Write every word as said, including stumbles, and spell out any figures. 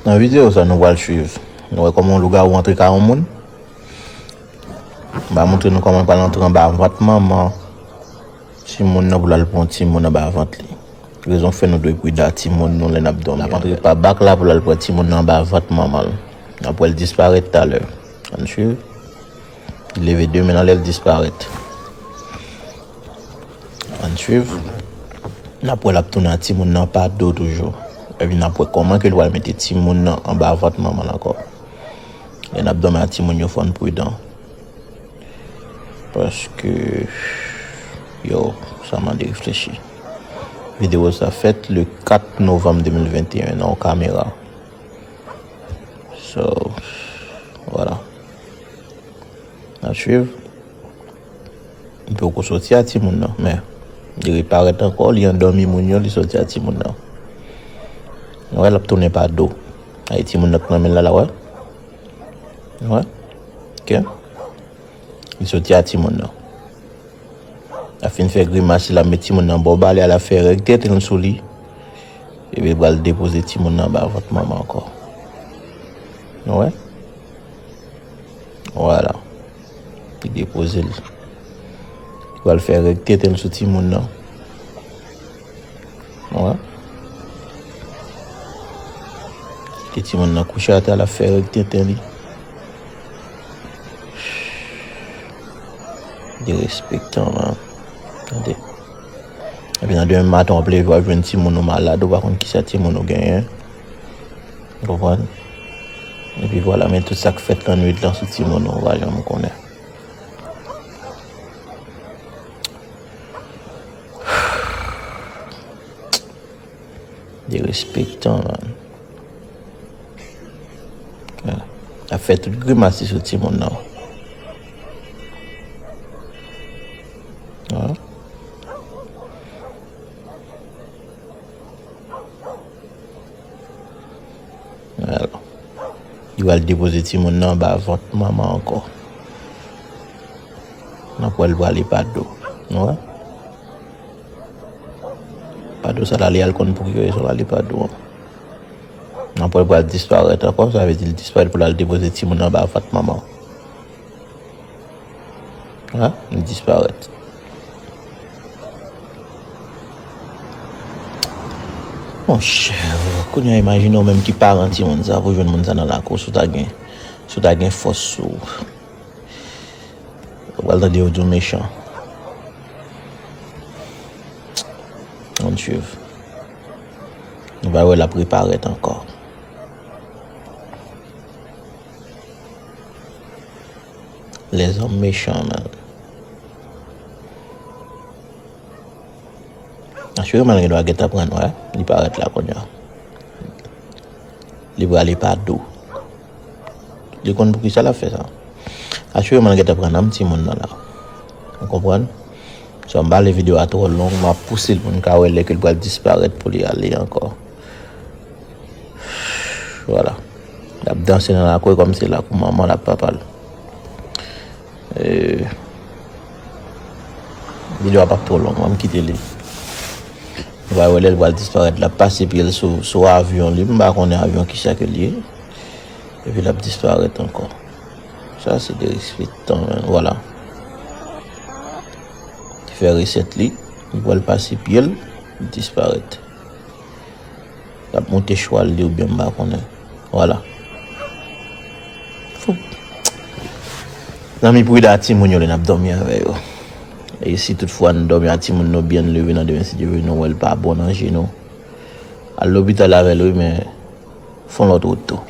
Nan videyo sa, nou pral swiv. Nou wè kòman yon lougawou antre kay yon moun. M va montre nou kòman l pral antre anba vant manman timoun nan pou l al pran timoun anba vant li. Rezon k fè nou dwe pridan ak timoun nou lè n ap dòmi. L ap antre pa bak la pou l al pran timoun nan anba vant manman l. N ap wè l disparèt talè. Ann swiv. Li leve de men l anlè, l disparèt. Ann swiv. N ap wè l ap tounen ak timoun nan pa do toujou. Epi n ap wè kòman ke l pral mete timoun nan anba vant manman l ankò. Lè n ap dòmi ak timoun yo, fò n pridan. Paske, yo, sa mande reflechi. Videyo sa fèt le kat novanm de mil venteyen nan yon kamera. So, vwala. N ap swiv. Li poko soti a timoun nan, men li reparèt ankò, li andòmi moun yo, li soti a timoun nan. Wè, l ap tounen pa do. Ay, timoun nan k nan men l la, la, wè. Wè. Ok. Li soti a timoun nan. L ap fin fè grimas, l ap met timoun nan bò bale a, l ap fè règ tenten l sou li. Epi l pral depoze timoun nan anba vant manman ankò. Nou wè? Vwala. Li depoze l. Li pral fè règ tenten l sou timoun nan. Wè. Kite timoun nan kouche atè, l ap fè règ tenten li. Derespektan, man. Tande. Epi nan demen maten, w ap leve, w ap jwenn timoun ou malad, ou pa konn kisa timoun ou genyen. Ou konprann? Epi vwala, men tout sa k fèt lannwit lan sou timoun ou, ou pa janm konnen. Derespektan, man. L ap fè tout grimas li sou timoun nan. An. Alò. Li pral depoze timoun nan anba vant manman ankò. N ap wè l prale pa do. Nou wè? Pa do sa la, li al konn pou ki rezon l ale pa do an. N ap wè l pral disparèt ankò, sa vle di l disparèt pou l al depoze timoun nan anba vant manman. Ha? Li disparèt. Monchè, kounye a imajine w menm ki paran timoun sa pou jwenn moun sa nan lakou, si w ta gen, si w ta gen fòs sou w. Ou pral tande yo di w mechan. Ann swiv. Nou va wè l ap reparèt ankò. Lèzòm mechan, man. Asireman, l gen dwa gentan pran, wè. Li parèt la kounye a. Li prale pa do. Li konn poukisa l ap fè sa. Asireman, l gentan pran nanm timoun nan la. Ou konprann? So, m pa vle videyo a twò long, m ap pouse l pou n ka wè lè ke l pral disparèt pou li ale ankò. Vwala. L ap danse nan lakou kòmsi lakou manman l ak papa l. E, videyo a p ap twò long, ban m kite li. Nou va wè lè l pral disparèt, l ap pase pye l sou, sou avyon li, m pa konnen avyon kisa ke l ye. Epi l ap disparèt ankò. Sa se derespektan, men, vwala. Li fè resèt li, li pral pase pye l, li disparèt. L ap monte chwal li oubyen m pa konnen. Vwala. Fou. Zanmi, pridan ak timoun yo lè n ap dòmi avè yo. E si toutfwa n dòmi ak timoun nou byen, n leve nan demen, si Dye vle, nou wè l pa bon nan je nou, al lopital avè l, wi, men fè yon lòt wout tou.